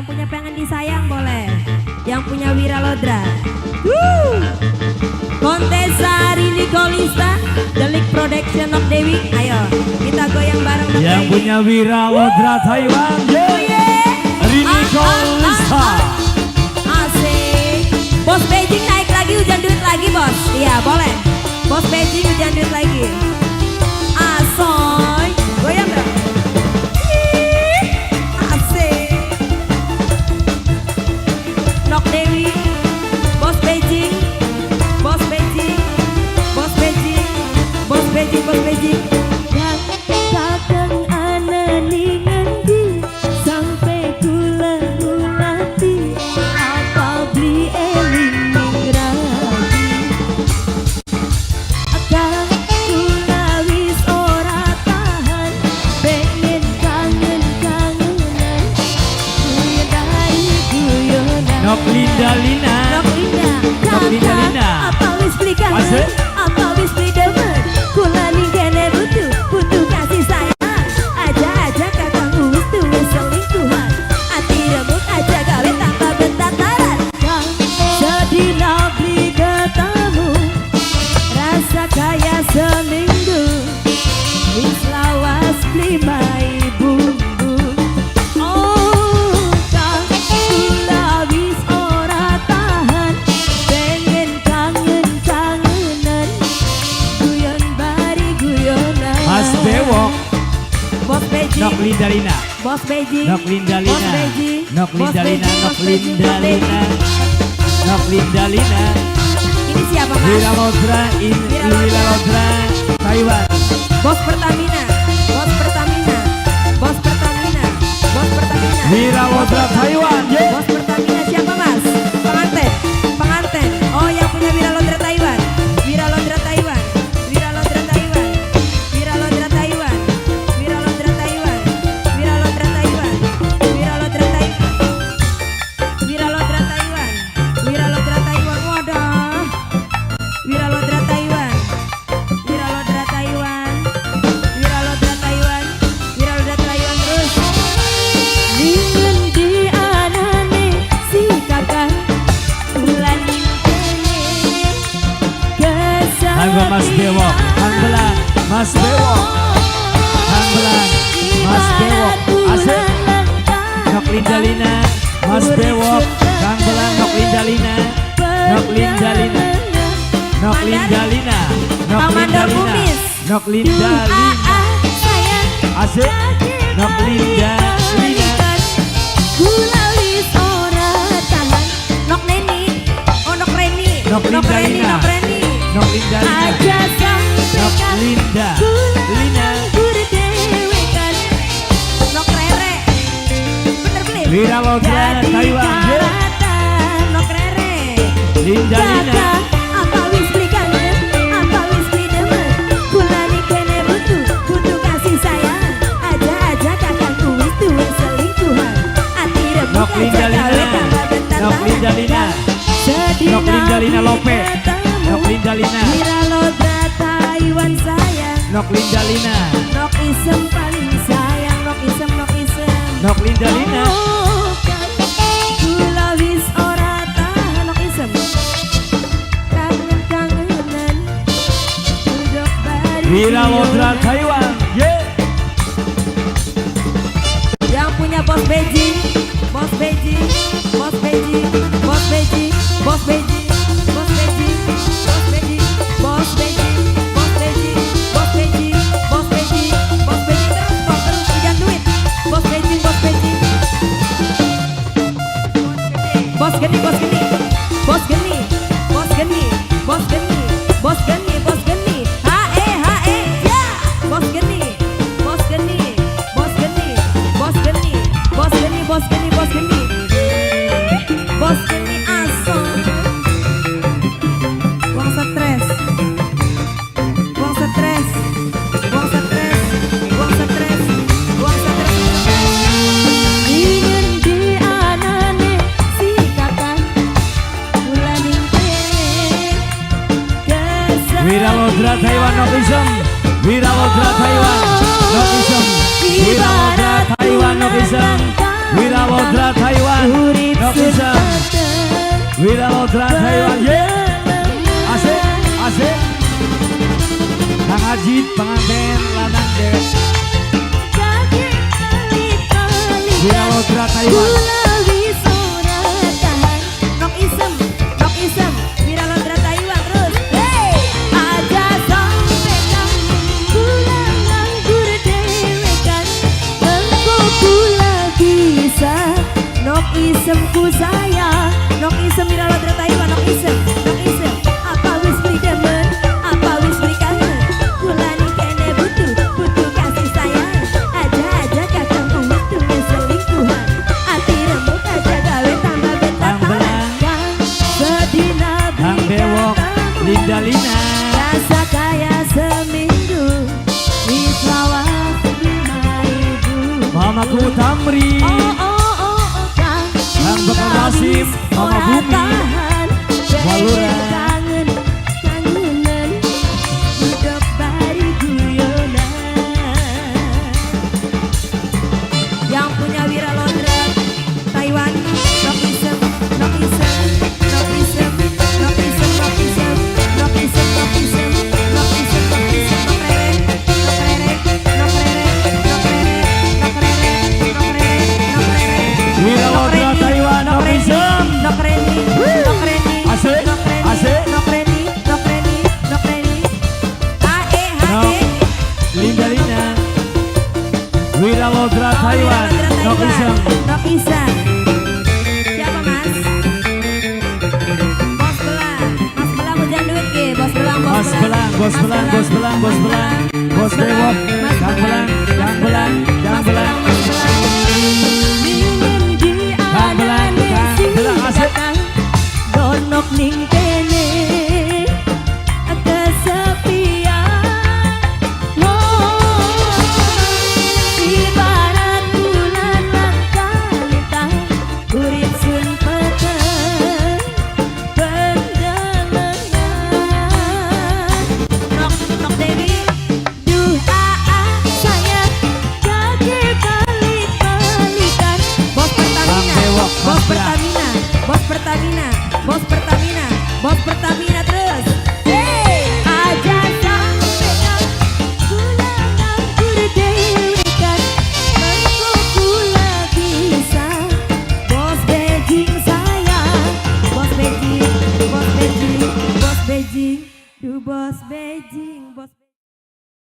Yang punya pengen disayang boleh. Yang punya Wira Lodra. Woo! Contessa Rini Colista, Delik Production of Dewi. Ayo, kita goyang bareng Nok Yang Dewi. Punya Wira Lodra Taiwan, Oh yeah. Rini Ah, ah, Colista. ah, ah. Asik. Bos Beijing naik lagi, hujan duit lagi, bos. Iya, boleh. Bos Beijing hujan duit lagi. Asoy. Goyang dong. Ih, asik. Nok Dewi, Bos Beijing, Bos Beijing, Bos Beijing, Bos Beijing, Bos Beijing. Kang, kakang ana ning ngendi sampe kula ngulati, apa beli eling ning rabi? Kang, kula wis ora tahan, pengen kangen kangenan, guyon dari guyonan. Nok Linda Lina. Nok Linda. Nok Linda Lina. Apa wis beli kangen? Asik. Apa wis beli demen? Kula ning kene butuh, butuh kasih sayang. Aja aja kakang wis duwe selingkuhan. Ati remuk, aja gawe tambah betataran. Kang, sedina beli ketemu, rasa kaya seminggu. Wis lawas beli mai bumbu. Oh, kang, kula wis ora tahan, pengen kangen kangenan, guyon bari guyonan. Mas Bewok. Bos Beijing. Nok Linda Lina. Bos Beijing. Nok Linda Bos Lina. Beijing. Nok Bos Linda Lina. Beijing, Nok Bos Beijing, Linda Bos Beijing. Lina. Nok Linda Lina. Ini siapa, Mas? Wira Lodra in Wira Wira Lodra Taiwan. Bos Pertamina. Bos Pertamina. Bos Pertamina. Bos Pertamina. Wira Lodra Taiwan. Yeah. Bos Pertamina siapa, Mas? Pengantin. Pengantin. Oh, yang punya Wira Lodra Taiwan. Wira Lodra Taiwan. Wira Lodra Taiwan. Wira Lodra Taiwan. Wira Lodra Taiwan. Wira Lodra Taiwan. Wira Lodra Taiwan. Wira Lodra Taiwan. Wira Lodra Taiwan. Wadah. Wira Lodra Taiwan. Wira Lodra Taiwan. Wira Lodra Taiwan. Wira Lodra Taiwan terus. Ning ngendi anane si kakang, kula ning kene. Mangga Mas Bewok, Kang Belang, Mas Bewok, Kang Belang, Mas Bewok, asik. Nok Linda Lina, Mas Bewok, Kang Belang, Nok Linda Lina, Nok Linda Lina, Nok Linda Lina, Nok Bang Linda Mandor Lina, Kumis. Nok Linda Lina, asik. Nok Linda Lina. Kula wis ora tahan. Nok Neni. Oh, Nok Reni. Nok Nok Linda Reni, Lina. Nok Reni. Nok Linda Lina, Aja sampe Nok kang Linda kula Lina. Nganggur dewekan. Nok Rere. Bener beli? Wira Lodra Dadi Taiwan, yeah. karatan. Nok Rere. Linda Lina. Kakak, apa wis beli kangen? Apa wis beli demen? Kula ning kene butuh, butuh kasih sayang. Aja aja kakangku wis duwe selingkuhan. Ati remuk, Nok Linda aja gawe Lina, tambah Nok Linda Lina, Nok Linda Lina Lope, Nok Linda Lina, Wira Lodra Taiwan sayang. Nok Linda Lina, Nok Isem paling sayang. Nok Isem, Nok Isem. Nok Linda Lina. Oh, kang, kula wis ora tahan. Nok Isem. Kangen kangenan, Udok bari Wira Lodra guyonan. Taiwan, yeah. Yang punya Bos Beijing, Bos Beijing, Bos Beijing, Bos Beijing, Bos Beijing, Bos Beijing, Bos Beijing, Bos Beijing, Bos Beijing, Bos Beijing, Bos Beijing, Bos Beijing terus, bos terus hujan duit. Bos Beijing, Bos Beijing. Bos geni, bos geni, bos geni, bos geni, bos geni, bos geni, bos geni, H E H E ya, bos geni, bos geni, bos geni, bos geni, bos geni, bos geni, bos geni, bos geni asong, wong stres, wong stres, wong stres, wong stres, wong stres. Ning ngendi anane si kakang, kula ning kene. Wira Lodra Taiwan Nok Isem, Wira Lodra Taiwan Nok Isem, Wira Lodra Taiwan Nok Isem, Wira Lodra Taiwan. Nok sun Isem. Wira Lodra Taiwan. Ye. Asik, asik. Kang Ajit pengantin lanang dewek. Wira Lodra Taiwan. Kula wis ora tahan. Nok Isem, Nok Isem, Wira Lodra Taiwan terus. Hey, Aja sampe kang kula nganggur dhewekan. Engko kula bisa Nok Isem ku sayang, Nok Isem Wira Lodra Taiwan, Nok Isem, Nok Isem. Apa wis beli demen, apa wis beli kangen. Kula ning kene butuh, butuh kasih sayang. Aja aja kakang wis duwe selingkuhan. Ati remuk aja gawe tambah Kang betah. Belang. Kang sedina Kang beli Bewok, ketemu. Linda Lina. Rasa kaya seminggu wis lawas 5.000. Mamaku Tamri. Oh oh oh oh Kang. Kang Bakar Wasim, Mama Ora Bumi. tahan, Walura. pengen kangen kangenan hidup bari guyonan. Yang punya Wira Lodra Taiwan, Nok Isem, Nok Isem, Nok Isem, Nok Isem, Nok Isem, Nok Isem, Nok Isem, Nok Isem, Nok Isem, Nok Rere, Nok Rere, Nok Rere, Nok Rere, Nok Rere, Nok Rere, Nok Rere. Wira Nok Lodra Reni, Taiwan, Nok Nok Reni, Isem. Nok Reni, Nok Reni, Asik, Nok Reni, asik. Nok Reni, Nok Reni, Nok Reni. H E H E. Linda Lina. Wira Lodra Taiwan, Wira Lodra Nok Taiwan, Isem. Nok Isem. Siapa Mas? Bos Belang. Mas Belang hujan duit ke? Bos Belang, Bos Bos Belang, Bos Belang, Bos Belang, Bos Belang, Bos Bewok, Mas Kang Belang, Kang Belang, Kang Mas Belang. Belang, Mas Belang. Ingin di Kang Belang, anane Kang sing Belang, asik. kakang donok ning kene kesepian. Oh, ibarat bulan langka lintang urip sun peteng pendelengan. Nok Nok Dewi. Duh aa sayang kaki balik-balikan. Bos Pertamina, Bang Bewok, Bos Mas Belang. Pertamina, Bos Pertamina, Bos Pertamina, Bos Pertamina.